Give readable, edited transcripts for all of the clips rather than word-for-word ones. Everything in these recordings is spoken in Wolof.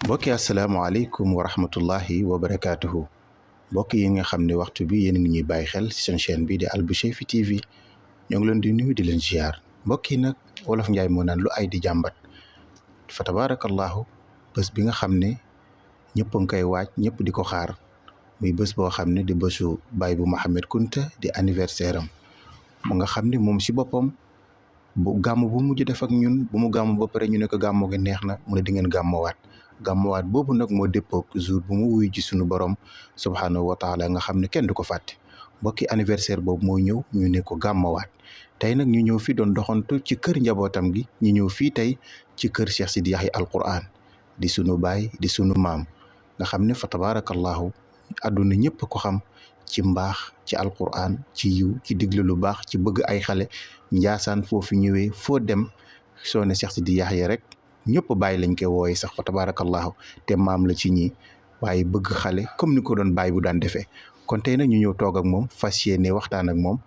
mbokki asalaamaaleykum wa rahmatullahi wa barakaatuhu mbokk yi nga xam ne waxtu bi yéen a ngi ñuy bàyyi xel ci seen chaîne bi di Al Bouchayfi TV ñoo ngi leen di nuyu di leen ziar mbokk yi nag wolof Njaay moo naan lu ay di jàmbat fa tabaarakallahu bés bi nga xam ne ñëpp a ngi koy waaj ñëpp di ko xaar muy bés boo xam ne di bésu Baay bu Mouhamed Kunta di anniversaire am mu nga xam ne moom si boppam bu gàmm bu mujj def ak ñun bu mu gàmm ba pare ñu ne ko gàmmoo gi neex na mu ne di ngeen gàmmowaat boobu nag moo déppook jour bu mu wuyu ji suñu borom subhaanahu wa taala nga xam ne kenn du ko fàtte mbokki anniversaire boobu moo ñëw ñu ne ko gàmmowaat tey nag ñu ñëw fii doon doxantu ci kër njabootam gi ñu ñëw fii tey ci kër Cheikh Sidi Yaxya Al Quran di sunu baay di sunu maam nga xam ne fa tabaarakallahu àdduna ñëpp ko xam ci mbaax ci alquran ci yiw ci digle lu baax ci bëgg ay xale njaasaan foofu ñëwee foo dem soo ne Cheikh Sidi Yaxya rek ñëpp bàyyi lañ koy wooye sax fa tabaarakallahu te maam la ci ñi waaye bëgg xale comme ni ko doon bàyyi bu daan defee kon tey nag ñu ñëw toog ak moom fas yéene waxtaan ak moom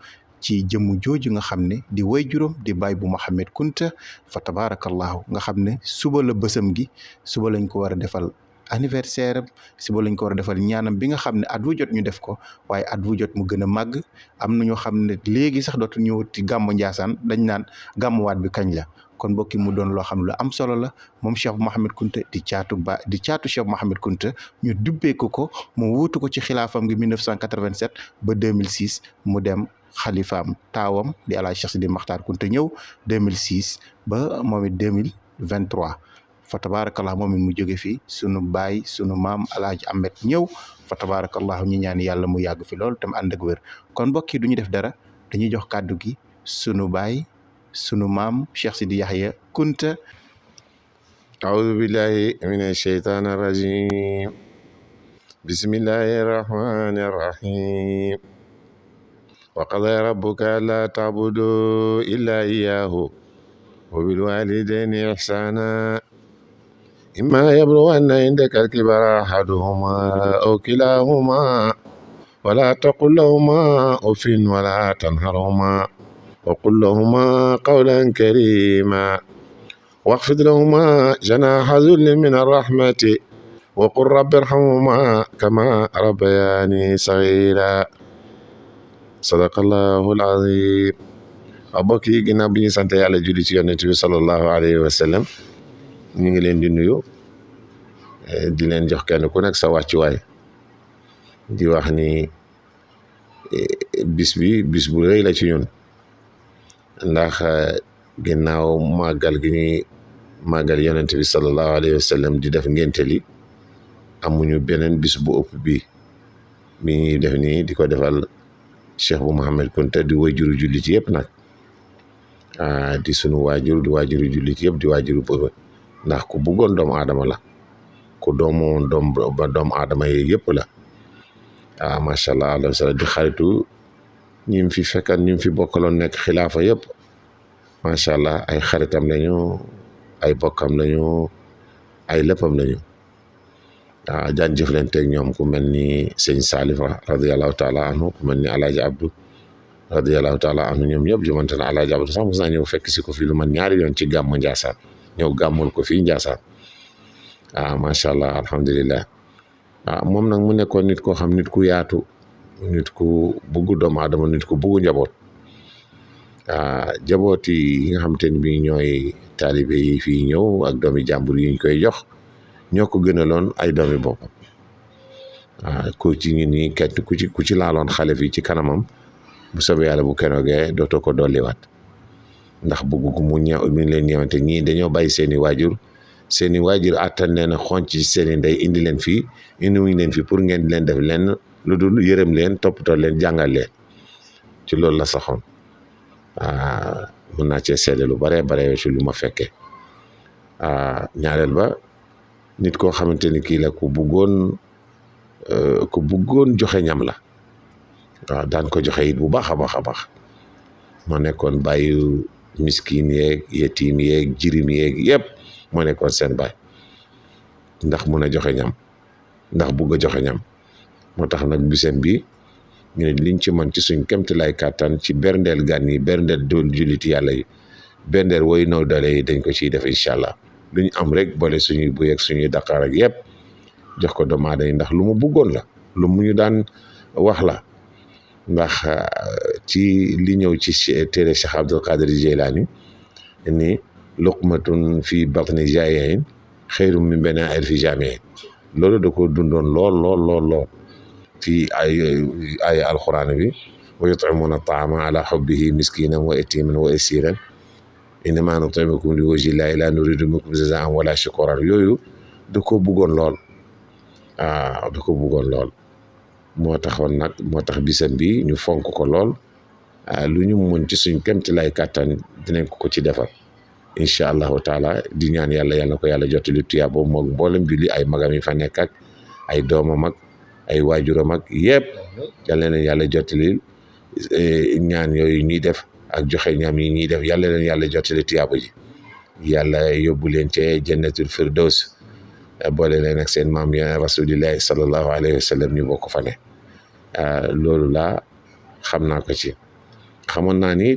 ci jëmm jooju nga xam ne di way juróom di Baay bu Mouhamed Kunta fa tabaarakallahu nga xam ne suba la bësam gi suba lañ ko war a defal anniversaire am suba lañ ko war a defal ñaanam bi nga xam ne at wu jot ñu def ko waaye at wu jot mu gën a màgg am na ñoo xam ne léegi sax dootu ñëwati gàmmu Njaasaan dañ naan gàmmuwaat bi kañ la kon mbokki mu doon loo xam ne lu am solo la moom Cheikh Mouhamed Kunta di caatu Cheikh Mouhamed Kunta ñu dubbee ko mu wuutu ko ci xilaafam gi 1987 ba 2006 mu dem xalifaam taawam di El Hadj Cheikh Sidi Makhtar Kunta ñëw 2006 ba moom it 2023 fa tabaarakallah moom it mu jóge fii sunu baay sunu maam El Hadj Ahmed ñëw fa tabaarakallah ñu ñaan yàlla mu yàgg fi lool tam ànd ak wér kon mbokk yi du ñu def dara dañuy jox kàddu gi sunu baay sunu maam Cheikh Sidi Yaxya Kunta. أعوذ بالله من الشيطان الرجيم بسم الله الرحمن الرحيم وقضى ربك ألا تعبدوا إلا إياه وبالوالدين إحسانا إما يبلغن عندك الكبر أحدهما أو كلاهما ولا تقل لهما أف ولا تنهرهما وقل لهما قولا كريما واخفض لهما جناح ذل من الرحمة وقل رب ارحمهما كما ربياني صغيرا صدق الله العظيم mbokk yi ginnaaw bi ñu sant yàlla julli ci yonent bi sallallahu alayhi wa sallam ñu ngi leen di nuyu di leen jox kenn ku nekk sa wàccuwaay di wax ni bis bu rëy la ci ñun ndax ginnaaw màggal gi ñuy màggal yonent bi sallallahu alayhi wa sallam di def ngénte li amuñu beneen bis bu ëpp bi ñuy def nii di ko defal Cheikh bu Mouhamed Kunta di wajuru jullit yëpp nag di sunu waajur di waajuru jullit yëpp di waajuru boobu ndax ku bëggoon doomu aadama la ku doomu aadama yi yëpp la macha allah alayhi wa sallam di xaritu ñi fi fekkan ñi fi bokkaloon nekk xilaafa yëpp macha allah ay xaritam lañu ay bokkam lañu ay léppam lañu daan jëflanteeg ñoom ku mel ni sëñ Salif radiyallahu taala anhu ku mel ni Alaaji Abdou radiyallahu taala anhu ñoom ñëpp jumante na Alaaji Abdou sax mos naa ñëw fekk si ko fii lu man ñaari yoon ci gàmmu Njaasaan ñëw gàmmul ko fii Njaasaan macha allah alhamdulillah moom nag mu nekkoon nit koo xam nit ku yaatu nit ku bugg doomu aadama nit ku bugg njaboot jaboot yi nga xam te ne bii ñooy taalibe yi fii ñëw ak doomi jàmbur yi ñu koy jox ñoo ko gënaloon ay doomi boppam ku ci ñu nii kenn ku ci laaloon xale fii ci kanamam bu soobee yàlla bu keroogee dootoo ko dolliwaat ndax bëgg mu ñëw mi leen ñëwante ñii dañoo bàyyi seeni waajur àttan leen a xonc ci seeni ndey indi leen fii indi wuñ leen fii pour ngeen di leen def leen lu dul yërëm leen toppatoo leen jàngal leen ci loolu la saxoon mun naa cee seede lu bare ci lu ma fekkee ñaareel ba nit koo xamante ni kii la ku bëggoon joxe ñam la daan ko joxe it bu baax a baax a baax moo nekkoon bàyyi miskin yeeg yetim yeeg jirim yeeg yëpp moo nekkoon seen baay ndax mun a joxe ñam ndax bugg a joxe ñam moo tax nag bisem bi ñu ne liñ ci mën ci suñ kemtalaay kàttan ci berndeel gan yi berndeel doon jullit yàlla yi berndeel woy naw dale yi dañ ko ciy def incha allah lu ñu am rek boole suñuy buy ak suñuy Dakar ak yëpp jox ko doomu aadama yi ndax lu mu bëggoon la lu mu ñu daan wax la ndax ci li ñëw ci téere Cheikh Abdul Qadir Jeylaani ni luqmatun fi batni jaa'iin xayrun min binaa'i fi jaami'in loolu da ko dundoon lool ci ay alxuraan bi wa yut'imuuna at-ta'aama ala hubbihi miskiinan wa yatiiman wa asiiran innamaa nut'imukum li wajhi llaahi laa nuriidu minkum jazaa'an wala shukuuran yooyu da ko bëggoon lool da ko bëggoon lool moo tax bisam bi ñu fonk ko lool lu ñu mën ci suñ kémti lay kàttan dinañ ko ci defal incha allahu taala di ñaan yàlla na ko yàlla jottali tuyaa boobu moom mboolem julli ay magam yi fa nekk ak ay doomam ak ay waajuram ak yëpp yàlla leen yàlla jottali ñaan yooyu ñuy def ak joxe ñam yi ñuy def yàlla leen yàlla jottali tuyaaba ji yàlla yóbbu leen ci jannatul firdaws boole leen ak seen maam ya rasulillahi sallallahu alayhi wa sallam ñu bokk fa ne loolu laa xam naa ko ci xamoon naa ni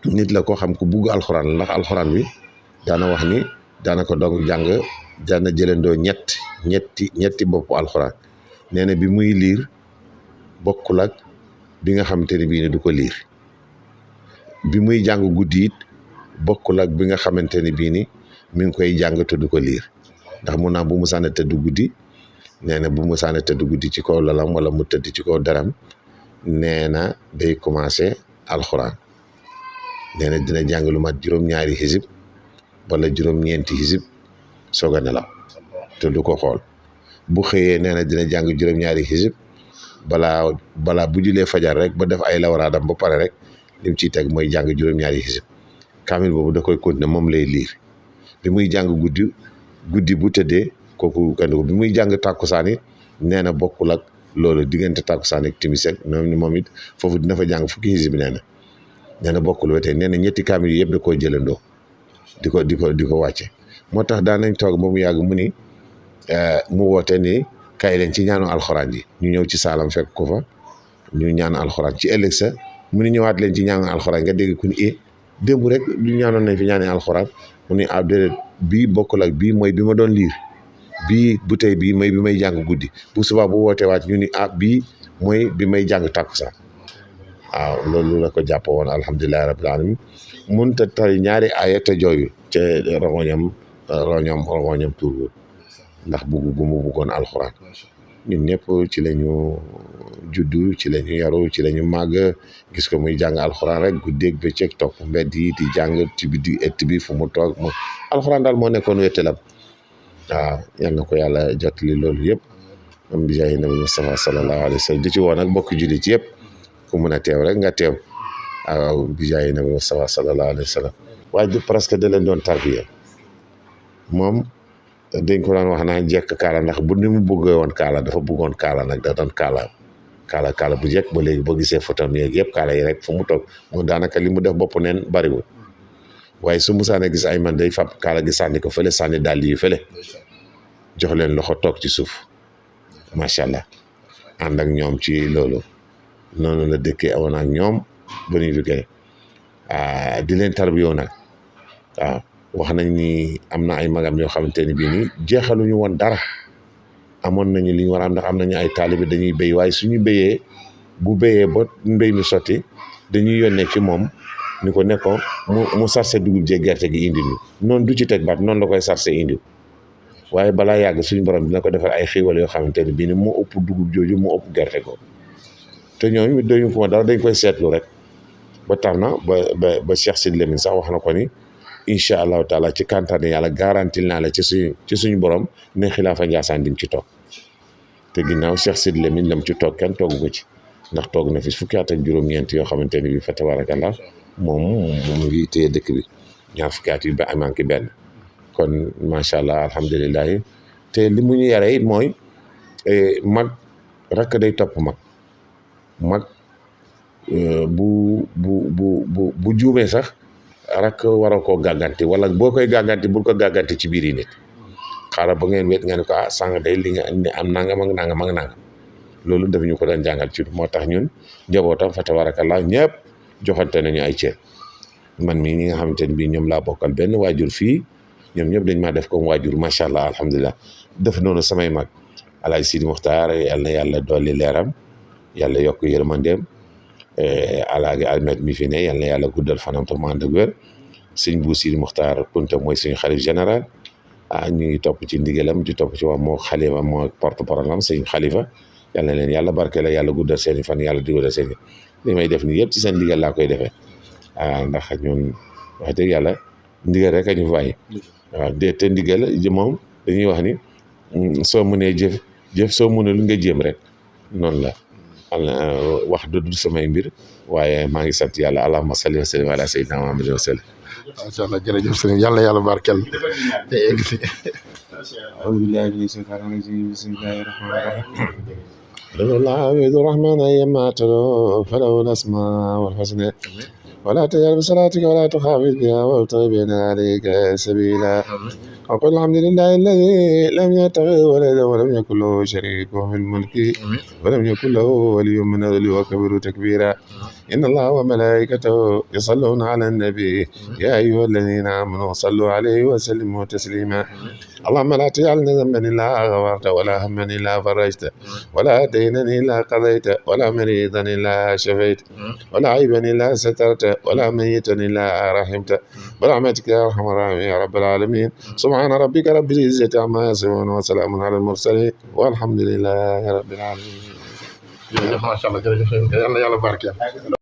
nit la koo xam ku bugg alxuraan la ndax alxuraan bi daana wax ni daana ko dong jàng daana jëlandoo ñetti boppu alxuraan nee na bi muy liir bokkul ak bi nga xamante ne bii ni du ko liir bi muy jàng guddi it bokkul ak bi nga xamante ne bii ni mi ngi koy jàng te du ko liir ndax mun naa bu mu sànni tëdd guddi nee na bu mu sànni tëdd guddi ci kaw lalam wala mu tëdd ci kaw daram nee na day commencé alxuraan nee na dina jàng lu mat juróom-ñaari xisib wala juróom-ñeenti xisib soog a nelaw te du ko xool bu xëyee nee na dina jàng juróom-ñaari xisib balaa bu julee fajar rek ba def ay lawraadam ba pare rek lim ciy teg mooy jàng juróom-ñaari xisib kaamil boobu da koy continuer moom lay liir bi muy jàng guddi bu tëddee kooku kenn bi muy jàng tàkkusaan it nee na bokkul ak loolu diggante tàkkusaan ak timis ak moom it foofu dina fa jàng fukki xisib bi nee na bokkul ba tey nee na ñetti kaamil yi yëpp da koo jëlandoo di ko wàcce moo tax daan nañ toog ba mu yàgg mu ni mu woote ni kaay leen ci ñaanu alxuraan ji ñu ñëw ci saalam fekk ko fa ñu ñaan alxuraan ci ëllëg sa mu ni ñëwaat leen ci ñaanu alxuraan nga dégg ku ni démb rek ñu ñaanoon nañ fi ñaani alxuraan mu ni déedéet bii bokkul ak bii mooy bi ma doon liir bii bu tey bii mooy bi may jàng guddi bu subaa bu wootee waat ñu ni bii mooy bi may jàng tàkkusaan waaw loolu la ko jàpp woon alhamdulillahi rabbil alamin mun te tari ñaari aaya te jooyul te rongoñam tuurwul ndax bugg gu mu buggoon alxuraan ñun ñëpp ci la ñu juddu ci la ñu yaru ci la ñu màgg gis ko muy jàng alxuraan rek guddeeg bëccëg topp mbedd yi di jàng ci bi ëtt bi fu mu toog mu alxuraan daal moo nekkoon wéttalam waaw yal na ko yàlla jottali loolu yëpp am bi jaay nabi Mustafa sallallahu alayhi wa sallam di ci woon ak bokk jullit yëpp ku mun a teew rek nga teew waaw bi jaay nabi Mustafa sallallahu alayhi wa sallam waaye du presque da leen doon tarbiya moom dañ ko daan wax naa jekk kaala ndax bu ni mu bëggee woon kaala dafa bëggoon kaala nag da doon kaala bu jekk ba léegi boo gisee photo yeeg yëpp kaala yi rek fu mu toog moom daanaka li mu def bopp neen bariwul waaye su musaane gis ay man day fab kaala gi sànni ko fële sànni dàll yi fële jox leen loxo toog ci suuf macha allah ànd ak ñoom ci loolu noonu la dëkkee awoon ak ñoom ba ñu jógee di leen tarbiyoo nag waaw wax nañ ni am na ay magam yoo xamante ne bii nii jeexaluñu woon dara amoon nañu li ñu war a am ndax am nañu ay taalibe dañuy béy waaye suñu béyee bu béyee ba mbéy mi sotti dañuy yónnee ci moom ni ko nekkoon mu sarse dugub jee gerte gi indi ñu noonu du ci teg baat noonu la koy sarse indi waaye balaa yàgg suñu borom dina ko defal ay xiiwal yoo xamante ne bii ni moo ëpp dugub jooju moo ëpp gerte ko te ñooñu dañu ko dara dañ koy seetlu rek ba tax na ba Cheikh Sidi Lamine sax wax na ko ni incha allahu taala ci kantaane yàlla garantil naa la ci suñu borom ne xilaafa Njaasaan dim ci toog te ginnaaw Cheikh Sidi Lamine lam ci toog kenn toogu ko ci ndax toog na fi fukki at ak juróom-ñeent yoo xamante ne bi fa tabarakallah moom mu ngi téye dëkk bi ñaar fukki at yi ba manqué benn kon macha allah alhamdulilahi te li mu ñu yaree it mooy mag rakk day topp mag bu juumee sax rakk waroo koo gàgganti wala boo koy gàgganti bul ko gàgganti ci biir yi nit xaaral ba ngeen wet nga ne ko sàng day li nga am nangam ak nangam ak nangam loolu daf ñu ko daan jàngal ci moo tax ñun njabootam fa tabarakallah ñëpp joxante nañu ay cër man mii ñi nga xamante ne bii ñoom laa bokkal benn waajur fii ñoom ñëpp dañ maa def comme waajur macha allah alhamdulilah def noonu samay mag Alaaji Sidi Muxtaar yal na yàlla dolli leeram yàlla yokk yërmandeem Alaaji Almet mi fi ne yal na yàlla guddal fanam te mu ànd ak wér sëñ bu Sidi Muxtaar Kunta mooy suñu xalif général ñu ngi topp ci ndigalam di topp ci wax moo xalifa moo porte parole am sëñ xalifa yal na leen yàlla barke la yàlla guddal seen i fan yàlla di guddal seen i li may def nii yëpp ci seen ndigal laa koy defee ndax ñun wax dëgg yàlla ndigal rek a ñu bàyyi waaw te ndigal moom dañuy wax ni soo mënee jëf soo mënul nga jéem rek noonu la wax du samay mbir waaye maa ngi sant yàlla allahumma salli wa sallim ala sayyidina Muhammad wa sallam. macha allah jërëjëf sëñ yàlla yàlla barkeel. أعوذ بالله من الشيطان الرجيم بسم الله الرحمن الرحيم قل الله عبيد الرحمن أيما تدعو فله الأسماء الحسنى ولا تجعل بصلاتك ولا تخافت بها وابتغ بين عليك سبيلا وقل الحمد لله الذي لم يتخذ ولدا ولم يكن له شريك في الملك ولم يكن له ولي من الذل وكبر تكبيرا إن الله وملائكته يصلون على النبي يا أيها الذين آمنوا صلوا عليه وسلموا تسليما اللهم لا تجعلنا ذنبا إلا غفرت ولا هما إلا فرجت ولا دينا إلا قضيت ولا مريضا إلا شفيت ولا عيبا إلا سترت ولا ميتا إلا رحمت برحمتك يا أرحم الراحمين يا رب العالمين سبحان ربك رب العزة عما يصفون وسلام على المرسلين والحمد لله رب العالمين. jërëjëf macha allah jërëjëf yàlla yàlla barkeel.